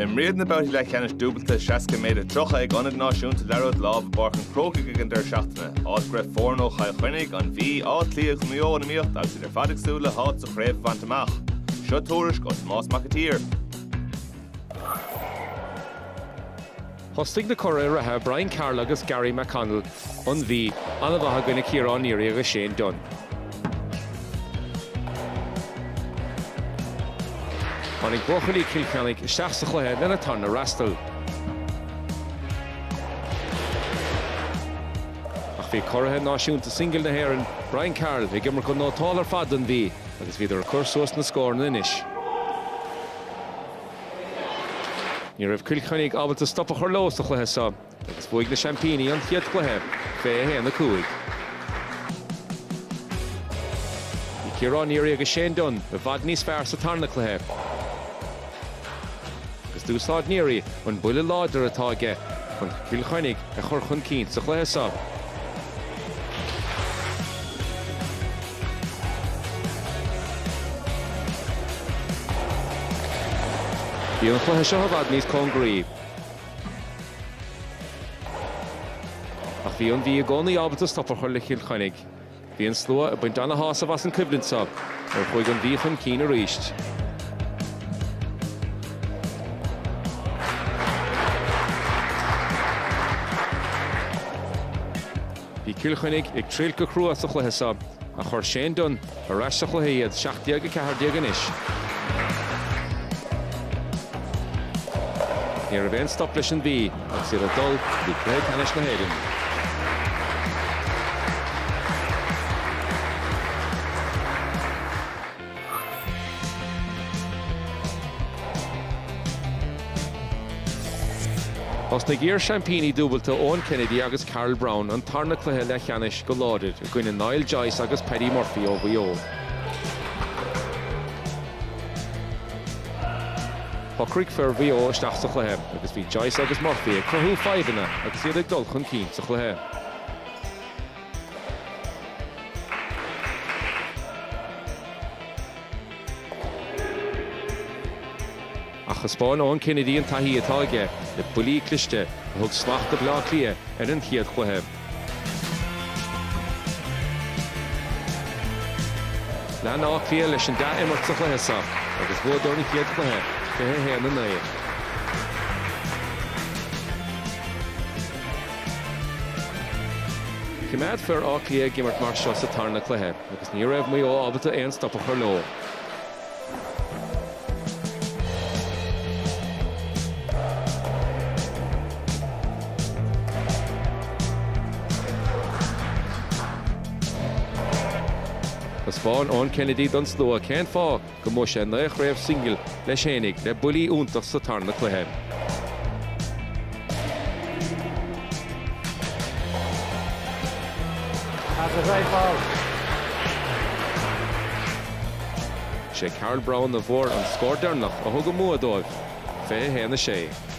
Imríodh na babhtaí leathcheannais dúbailte 60 méadar 30 ag Ionad Náisiúnta Liathróid Láimhe i bPáirc an Chrócaigh ag an deireadh seachtaine, áit go raibh foirne ó Chill Chainnigh, An Mhí, Áth Cliath agus Maigh Eo in iomaíocht agus iad ar fad ag súil le háit sa chraobh a bhaint amach. Seo tuairisc ó Thomás Mac an tSaoir. Thosnaigh na curaidh reatha Brian Carroll agus Gary McConnell, An Mhí, an-mhaith i gcoinne Ciarán Neary agus Shane Dunne. Tháinig buachaillí Chill Chainnigh isteach sa chluiche lena tarna fhreastal. Ach bhí curaithe náisiúnta singil na hÉireann, Brian Carroll, ag imirt go nótálta ar fad don Mhí agus bhíodar ag cur suas na scóranna anois. Ní raibh Cill Chainnigh ábalta stop a chur leo sa chluiche seo agus bhuaigh na seaimpíní an chéad chluiche, 21, 5. Bhí Ciarán Neary agus Shane Dunne i bhfad níos fearr sa tarna cluiche agus d'úsáid Neary an buille láidir atá aige chun Cill Chainnigh a chur chun cinn sa chluiche seo. Bhí an chluiche seo i bhfad níos cóngaraí. Ach bhí an Mhí i gcónaí ábalta stop a chur le Cill Chainnigh. Bhí an slua ag baint ana-shásamh as an coimhlint seo nuair a chuaigh an Mhí chun cinn arís. Bhí Cill Chainnigh ag triailt go crua sa chluiche seo ach chuir Shane Dunne ar ais sa chluiche iad, 17-14 anois. Ní raibh aon stop leis an Mhí agus iad ag dul go dtí cluiche ceannais na hÉireann. Thosnaigh iar-seaimpíní dúbailte Eoin Kennedy agus Karl Browne an tarna cluiche leathcheannais go láidir i gcoinne Niall Joyce agus Paddy Murphy ó Mhaigh Eo. Shocraigh fir Mhaigh Eo isteach sa chluiche agus bhí Joyce agus Murphy ag cruthú fadhbanna agus iad ag dul chun cinn sa chluiche. Ach thaispeáin Eoin Kennedy an taithí atá aige le buillí cliste a thug smacht do Bhaile Átha Cliath ar an chéad chluiche. Lean Áth Cliath leis an dea-imirt sa chluiche seo agus bhuadar an chéad chluiche, 21, 9. Choimeád fir Átha Cliath ag imirt mar seo sa tarna cluiche agus ní raibh Maigh Eo ábalta aon stop a chur leo. Thaispeáin Eoin Kennedy don slua cén fáth go mbuaigh sé 9 chraobh singil leis fhéinig le buillí iontach sa tarna cluiche. Sé Karl Browne a bhfuair an scór deireanach a thug an bua dóibh, 21, 6.